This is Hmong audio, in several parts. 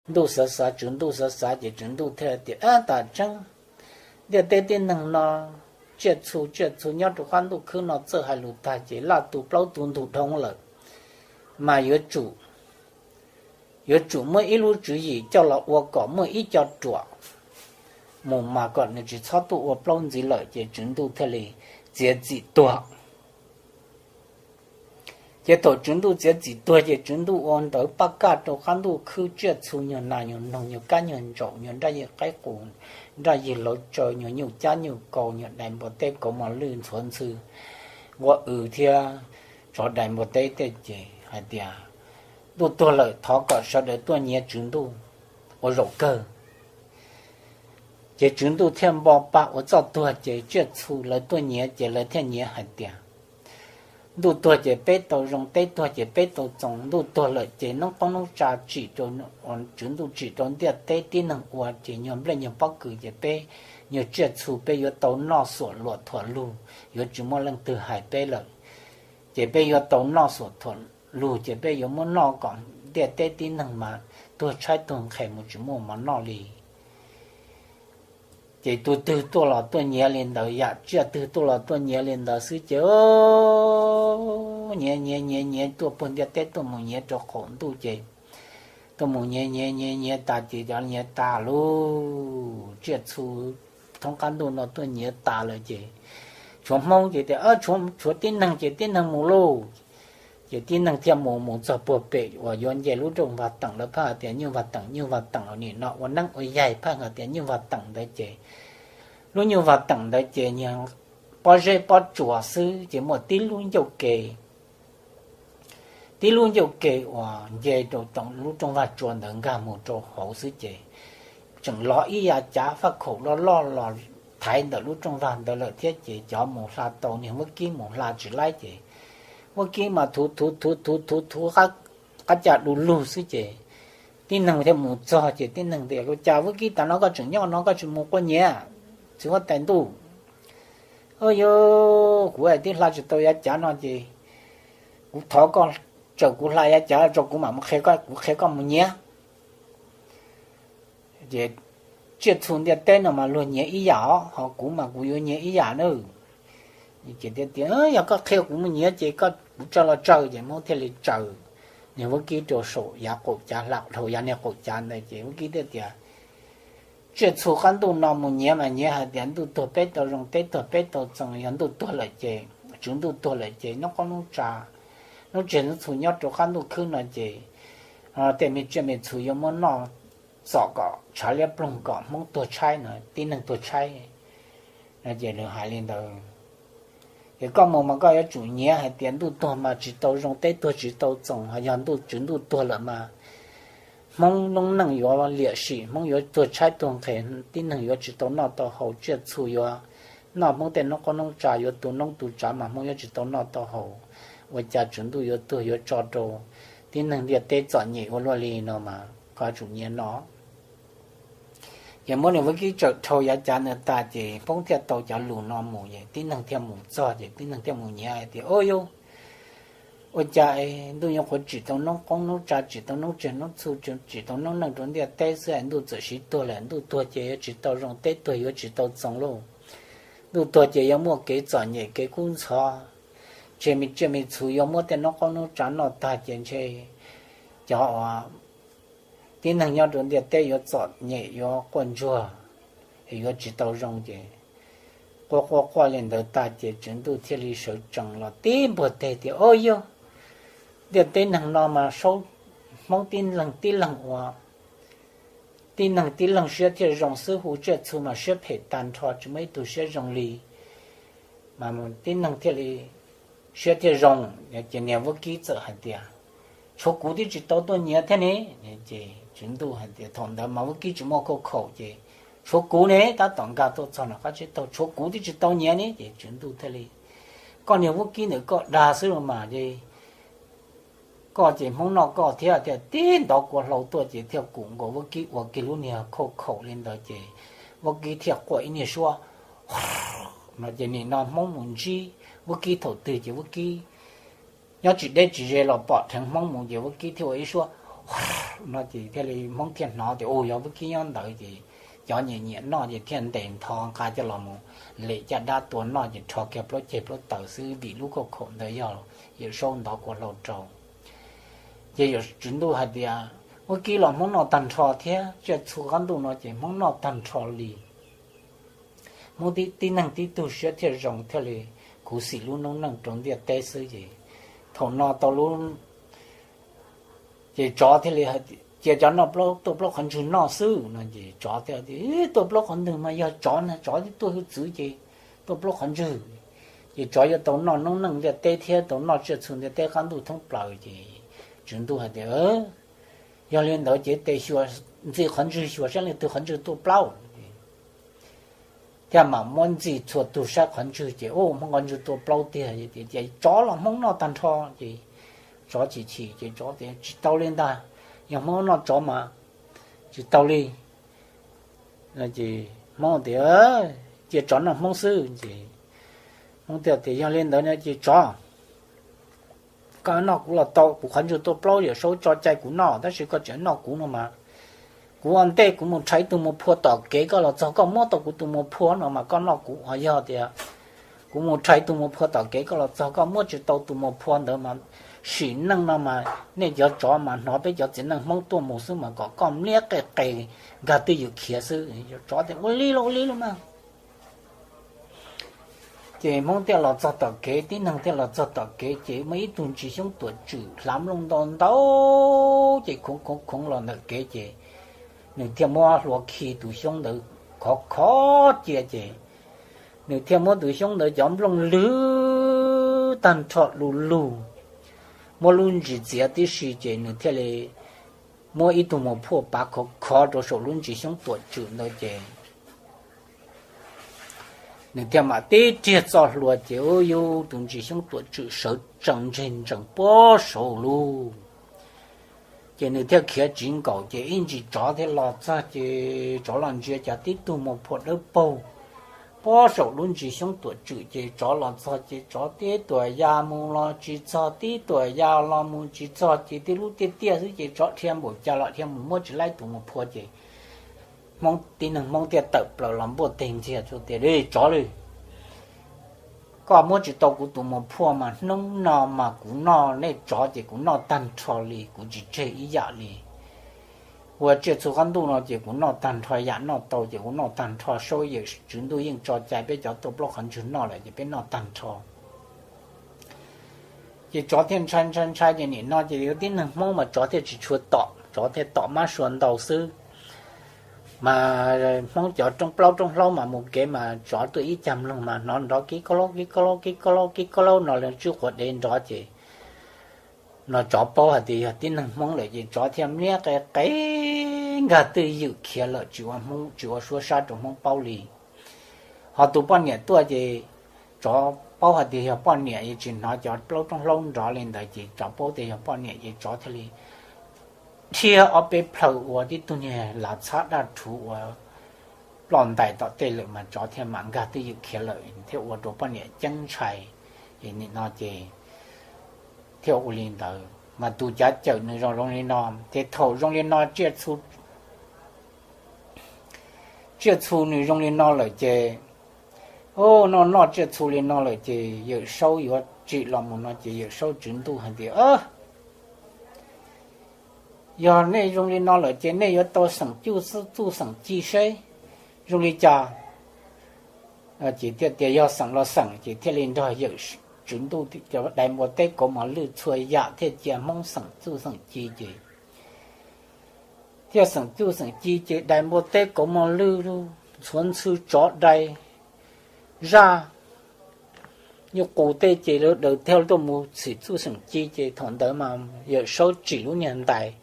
Ntuj xav xav, Tswv Ntuj xav xav ces Tswv Ntuj thiaj tias, Ab, tam tseeb ntiaj teb tib neeg no tsiaj txhu tsiaj txhu nyob rau qab ntuj khwb no txawj hais lus tag ces laj tu plaub tu ntug dhau lawm, mas yuav tsum yuav tsum muaj ib lub tswv yim coj los ua kom muaj ib co ruam mus mas kom nws tsis txhob tuaj ua plaub ntxiv lawm. Ces Tswv Ntuj thiaj li txiav txim tuag. Ces thaum Tswv Ntuj txiav txim tuag ces Tswv Ntuj ua ntawv paj kaj rau qab ntuj khwb tsiaj txhu, nyuag nas nyuag noog, nyuag kab nyuag ntsaum, nyuag nraj yig qaib qus, nraj yig lauv tsaw, nyuag nyuj cab nyuj kaus, nyuag dais npua teb kauv mos lwj ntxhuav ntxhw, nqua w thiab tsov dais npua teb tej ces hais tias, Ntuj tuag lawm, thov kom sawv daws tuaj nyiav Tswv Ntuj ua zaum kawg. Ces Tswv Ntuj thiaj npo pa ua txoj tuag ces tsiaj txhu lawv tuaj nyiav ces lawv thiaj nyiav hais tias, Ntuj tuag ces peb tau zoo, teb tuag ces peb tau txoos, ntuj tuag lawm ces noob qoob noob tsa tsim rau, Tswv Ntuj tsim rau ntiaj teb tib neeg ua ces nyuag nplej nyuag pob kws ces peb nyuag tsiaj txhu peb yuav tau noj xuam luam thuam lug, yuav tsis muaj leej twg hais peb lawm. Ces peb yuav tau noj xuam thuam lug ces peb yuav muab noj kom ntiaj teb tib neeg mas tuag tshaib tuag nqhis mus tsis muaj mov noj li. Ces tus twg tuaj los tuaj nyiav li ntawd, yam tsiaj twg tuaj los tuaj nyiav li ntawd xwb ces nyiav nyiav nyiav nyiav tuaj puag ntiaj teb tuaj mus nyiav rau qaum ntuj ces tuaj mus nyiav nyiav nyiav nyiav tas ces cov nyiav tas lauj, tsiaj txhu thoob qab ntuj no tuaj nyiav tas lawm ces tshuav Hmoob ces tias, Tshuav tib neeg ces tib neeg mus lauj. Ces tib neeg thiaj mus, mus txog puag pem uas yuav nce lub rooj Vaj Teem, lawv phaj tias Nyuj Vaj Teem, Nyuj Vaj Teem los nim no ua neeb ua yaig phaj hais tias Nyuj Vaj Teem ntawd ces lub Nyuj Vaj Teem ntawd ces pob zeb pob tsuas xwb ces muaj tib lub ncauj ke, tib lub ncauj ke uas nce rau lub rooj vag tsua ntawd nkag mus rau hauv xwb ces tseem lov ib yav cav faj khaum loj loj los thaiv ntawm lub rooj vag ntawd lawm thiab ces cov mus hla tau niag vaub kib mus hla tsis laib ces vaub kib mas thuv thuv thuv thuv thuv thuv qab cag du lug xwb ces tib neeg thiaj mus txog ces tib neeg tias, Ua cas vaub kib tas no koj tseem nyob no koj tsis mus quaj nyiav txiv huab tais ntuj? Yog kuv tib hla tsis tau yav cav no ces kuv thov koj tsawm kuv hla yav cav tso kuv mam mus qhia, kuv qhia koj mus nyiav. Ces tsiaj txhu ntiaj teb no mas luag nyiav ib yam os, ho kuv mas kuv yuav nyiav ib yam na. Ces tias, Yog koj qhia kuv mus nyiav ces koj kuv tsaws los tsaws. Ces Hmoob thiaj li tsaws niag vaub kib rau saum yav qaum cav, hla dhau yav niag qaum cav ntawd ces vaub kib thiaj tias, Tsiaj txhu qab ntuj no mus nyiav mas nyiav hais tias ntuj tuag peb tau zoo, teb tuag peb tau txoos, yog ntuj tuag lawm ces, Tswv Ntuj tuag lawm ces noob qoob noob tsa, noob tsiaj noob txhu nyob rau qab ntuj khwb no ces tej me tsiaj me txhu yuav muab noj txom kom tshav liab ploog kom Hmoob tuag tshaib no, tib neeg tuag tshaib no. Ces nws hais li ntawd. Ces koj mus mas koj yuav tsum nyiav hais tias ntuj tuag mas tsis tau zoo, teb tuag tsis tau txoos, ho yog ntuj, Tswv Ntuj tuag lawm mas Hmoob noob neej yuav liam sim, Hmoob yuav tuag tshaib tuag nqhis, tib neeg yuav tsis tau noj tau haus, tsiaj txhu yuav noj Hmoob tej noob qoob noob tsa, yuav tu noob tu tsav mas Hmoob yuav tsis tau noj tau haus. Ua cas Tswv Ntuj yuav tuag yuav tso rau tib neeg ntiaj teb txom nyem ua luaj li no mas koj yuav tsum nyiav no. Ces muab nws vaub kib tsawm dhau yav cav ntawd tas ces poob thiaj tau cov lus no mus es tib neeg thiaj mus txog ces tib neeg thiaj mus nyiav hais tias, Ua yus, ua cas ntuj yuav qhuav tsim tau noob qoob noob tsa, tsim tau noob tsiaj noob txhu, tsim tau noob neej rau ntiaj teb xwb es ntuj txawm siv tuag lawm? Ntuj tuag ces yuav tsis tau zoo, teb tuag yuav tsis tau txoos lauj. Ntuj tuag ces yuav muaj kev txom nyem kev kub ntxhov, ntshe me tsiaj me txhu yuav muab tej noob qoob noob tsa noj tag ces ntshe cov uas tib neeg nyob rau ntiaj teb yuav txom nyem yuav quaj ntsuag, yuav tsis tau zoo. Ces quaj quaj quaj li ntawd tas ces Tswv Ntuj thiaj li sawv tsees los tib npuag teg tias, Ua yog, ntiaj teb neeg no mas saub, Hmoob tib leeg tib leeg ua, tib neeg tib leeg siab thiaj zoo xwb, hu tsiaj txhu mas siab phem tag nrho tsis muaj ib tug siab zoo li, mas tib neeg thiaj li siab thiaj zoo. Ces niag vaub kib txawm hais tias, Tshuav kuv twb tsis tau tuaj nyiav thiab ne. Ces Tswv Ntuj hais tias, Thaum ntawd mas vaub kib tsis muaj khauj khaum ces, Tshuav kuv ne, tab tom nkag tuaj txog nram qab tsib taug, tshuav kuv twb tsis tau nyiav ne. Ces Tswv Ntuj thiaj li, Koj niag vaub kib ntawm koj dag xwb los mas, koj ces Hmoob noj koj thiab. Thiaj tib ntov kua hlau tuaj ces thiaj kum nkaus vaub kib ua kiag lub niag khauj khaum li ntawd ces vaub kib thiaj quaj ib niag suab no ces nim no Hmoob mus ntsib vaub kib thaum twg ces vaub kib nyob tsis deb tsis ze los pom dheev Hmoob mus ces vaub kib thiaj ua ib suab no ces thiaj li Hmoob thiaj hnov tias, u, yog vaub kib nyob ntawd ces cov nyiam nyiam noj ces thiaj ntes ntho nqa coj los mus lem caj dab tua noj ces rho kiag plaub ceg plaub taws xwb vim lub kauj khaum ntawd yog Yawm Saub ntov kua hlau rau. Ces Yawm Tswv Ntuj hais tias, vaub kib los Hmoob noj tag nrho thiab, tsiaj txhu qab ntuj no ces Hmoob noj tag nrho li. Hmoob tib neeg tib tug siab thiaj zoo thiaj li khuv xim lub noob neej rau ntiaj teb xwb ces thaum no tau lub ces tsov thiaj li cia cov noj plaub, tua plaub qhov ntswg noj xwb no ces tsov thiaj tias, tua plaub qhov ntswg mas yog tsov na, tsov twb tuaj hwj txwv ces tua plaub qhov ntswg. Ces tsov yuav tau noj noob neej ntiaj teb thiab tau noj tsiaj txhu ntiaj teb qab ntuj thoob plaws ces Tswv Ntuj hais tias, yog li ntawd ces tes xyuas, ntxig qhov ntswg xyuas saib leej twg qhov ntswg tuaj plaub. Thiaj mam muab ntxig txhua tug saib qhov ntswg ces, u, Hmoob qhov ntswg tuaj plaub tiag. Ces tsov los Hmoob noj tag nrho ces tsov chim chim ces tsov tias, tsis tau li ntag, yog Hmoob noj tsov mas tsis tau li. Ces Hmoob tias, cia tsov noj Hmoob xwb ces Hmoob thiaj tias, yog li ntawd no ces tsov, koj noj kuv los tau, kuv qhov ntswg tuaj plaub, Yawm Saub tso cai kuv noj tab sis koj tseem noj kuv no mas, kuv ua ntej kuv mus rhais tus muas phua tom kev, koj los txog koj muab tau kuv tus muas phua no mas koj noj kuv. Yog tias kuv mus rhais tus muas phua tom kev, koj los txog koj muab tsis tau tus muas phua ntawd mas sim neej no mas nej cov tsov mas hnov peb cov txiv neej Hmoob tuaj mus xwb mas kom koj npliab qe qe nkag twj ywm khiav xwb. Tsov tias, ua li los ua li los mas. Ces Hmoob thiaj los txog tom kev, tib neeg thiaj los txog tom kev ces muaj ib tug ntsis xyoob tuam tswm hlav nplooj ntau ntau ces khoov khoov khoov los ntawm kev ces nws thiaj muab hlua khi tus xyoob ntawd khov khov cia ces nws thiaj muab tus xyoob ntawd cov nplooj lwg tag nrho du lug, muab lub ntsis txiav tib si ces nws thiaj li muab ib tug muas phua pav khov khov rau saum lub ntsis xyoob tuam tswm ntawd ces nws thiaj mam tib riag txoj hlua ces ua cas tus ntsis xyoob tuam tswm sawv tsees ntseg ntsees puag saud lug. Ces nws thiaj khiav tsiv nkaus ces ib ntsis tsov thiaj los txog ces tsov los ntsia cas tib tug muas phua dawb paug puag saum lub ntsis xyoob tuam tswm ces tsov los txog ces tsov tib tuam ya mus los tsis txog, tib tuam ya los mus tsis txog ces tib lub tiaj tiaj xwb ces tsov dhia npaum cas los dhia mus muab tsis laib tus muas phua ces tib neeg Hmoob thiaj tawm plaws los npuaj teg ntxiag tias, tsov lwm, koj muab tsis tau kuv tus muas phua mas hnub no mas kuv noj nej tsov ces kuv noj tag nrho li, kuv tsis tseg ib yam li. Ua tsiaj txhu qab ntuj no ces kuv noj tag nrho, yam noj tau ces kuv noj tag nrho, saub Yawm Tswv Ntuj yeej tso cai peb cov tua plaub qhov ntswg noj lawm ces peb noj tag nrho. Ces tsov thiaj ntshai ntshai ntshai ces nim no ces yuav tib neeg Hmoob mas tsov thiaj tsis tshua tom, tsov thiaj tom mab sua ntau xwb. Mas Hmoob cov roob plaub roob hlaub mas mus kev mas tsov tuaj ib cag mloog mas hnov nrov kib kaub laub kib kaub laub kib kaub laub kib kaub laub no li tswb quav dev nrov ces no tsov paub hais tias yog tib neeg Hmoob lawm ces tsov thiaj npliab qe qe nkag twj ywm khiav lawm, tsis ua Hmoob, tsis ua suab sab rau Hmoob paub li. Ho tus poj niam tuaj ces tsov paub hais tias yog poj niam, yeej tsis hnov cov plaub roob hlaub nrov li ntawd ces tsov paub tias yog poj niam ces tsov thiaj li dhia ob peb plhaw ua tib tug niag lav txhab daj rhuv ua ploj ntais tom tej lawm mas tsov thiaj mam nkag twj ywm khiav lawm thiab ua rau poj niam ceeb ntshai. Nim no ces thiaj ua li ntawd mas tus cav cawm nws zoo zoo li no ces thaum zoo li no tsiaj txhu tsiaj txhu nws zoo li no lawm ces, noj noj tsiaj txhu li no lawm ces Yawm Saub yuav tsim los mus no ces Yawm Saub Tswv Ntuj hais tias, yog nej zoo li no lawm ces nej yuav tau xeem txuj xeem ci seb zoo li cas. Ces thiaj tias yog xeem los xeem ces thiaj li nrog Yawm Tswv Ntuj cov dais npua teb kauv mos lwj txhua yam thiaj cia Hmoob xeem txuj xeem ci ces thiaj xeem txuj xeem ci ces dais npua teb kauv mos lwj, txhuav ntxhw tsov dais zaj nyuj qus tej ces lawv daws thiaj tuaj mus xeem txuj xeem ci ces thaum ntawd mas Yawm Saub tsim lub niag ntais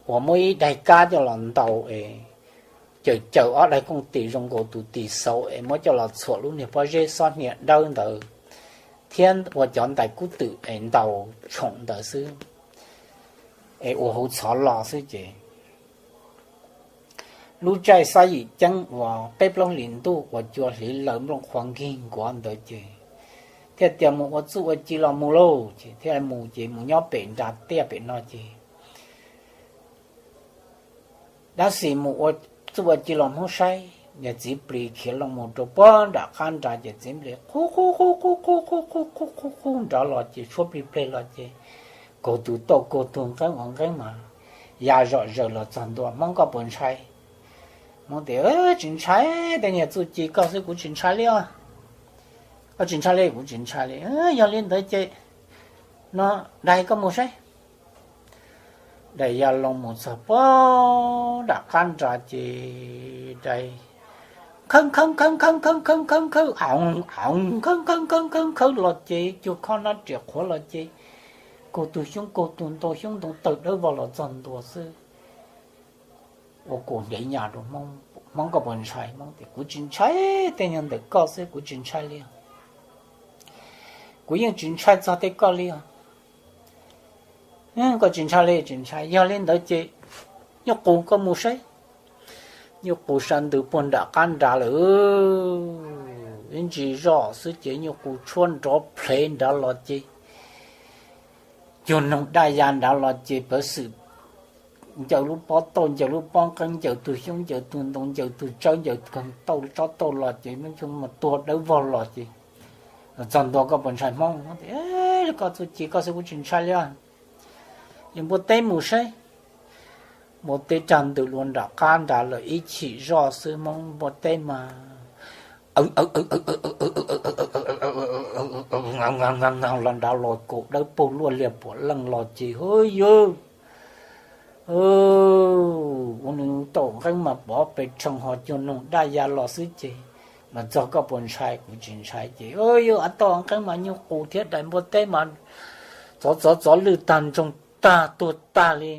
uas muab ib daig kab coj los ntaus es cawm cawm ob daig kooj tis zoo nkaus tus tis xauv es muab coj los txhuam lub niag pob zeb xob hnia dawb ntawd thiab ua cov ntais kub twm es ntaus tshoom ntawd xwb es ua hauv txhov los xwb ces lub caij xab yim ceeb uas peb plaub hlis ntuj uas cua hliv laws nplooj qhuav nkig nkuav ntawd ces thiaj tias mus ua txuj ua ci los mus lauj ces thiaj mus ces mus nyob pem nra tiaj pem no ces Dab Xis mus ua txuj ua ci los Hmoob saib, niag txiv plis khiav loo mus rau puag nram qab nrad ces txiv plis qub qub qub qub qub qub qub qub qub nrad los ces tshuab plig pleg los ces kaug tus tauj kaug tus nqeeb ua nqeeb mas ya zom zaws los txog ntua. Hmoob, koj puas ntshai? Hmoob tias, tsis ntshai, tej niag txuj ci koj xwb, kuv tsis ntshai li os. Koj tsis ntshai li, kuv tsis ntshai li. Yog li ntawd ces no, dais koj mus saib. Dais ya loo mus txog puag nram qab nrad ces dais khawb khawb khawb khawb khawb khawb khawb khawb, a, a, khawb khawb khawb khawb khawb los ces cuag khob nab riam qhuav los ces kaug tus xyoob kaug tus ntoo, xyoob ntoo tawg dawb vog los txog ntua xwb. Ua kaus hniav nyas rau Hmoob, Hmoob, koj puas ntshai? Hmoob tias, kuv tsis ntshai, tej nyuag ntawm koj xwb, kuv tsis ntshai li. Kuv yeej tsis ntshai txog tej koj li os. Koj tsis ntshai li? Tsis ntshai. Yog li ntawd ces nyuj qus koj mus saib. Nyuj qus sawv ntws puag nram qab nrad lawm, ib ntsis zoj xwb ces nyuj qus tshuab nrov plhev nrad los ces cuag noog daj ya nrad los ces pawv xwm ncaws lub pob tauj, ncaws lub pob nqeeb, ncaws tus xyoob, ncaws tus ntoo, ncaws tus tsawb, ncaws tsob tauj los ces mus tuag dawb vog los ces txog ntua. Koj puas ntshai? Hmoob, koj txuj ci koj xwb, kuv tsis ntshai li. Ces npua teb mus saib. Npua teb rag ntws lua nram qab nrad lawm ib chim zoj xwb. Hmoob, npua teb mas los nrad los kaus dawb paug luaj liag puam leej los ces, hu yawg, ua nws tau nqeeb mas pov pes tshoov ho cuag noog daj ya los xwb ces los txog. Koj puas ntshai? Kuv tsis ntshai. Ces yawg, av tau nqeeb mas nyuj qus thiab dais npua teb mas txov txov txov lwj tag ntsoog tag tuag tag li.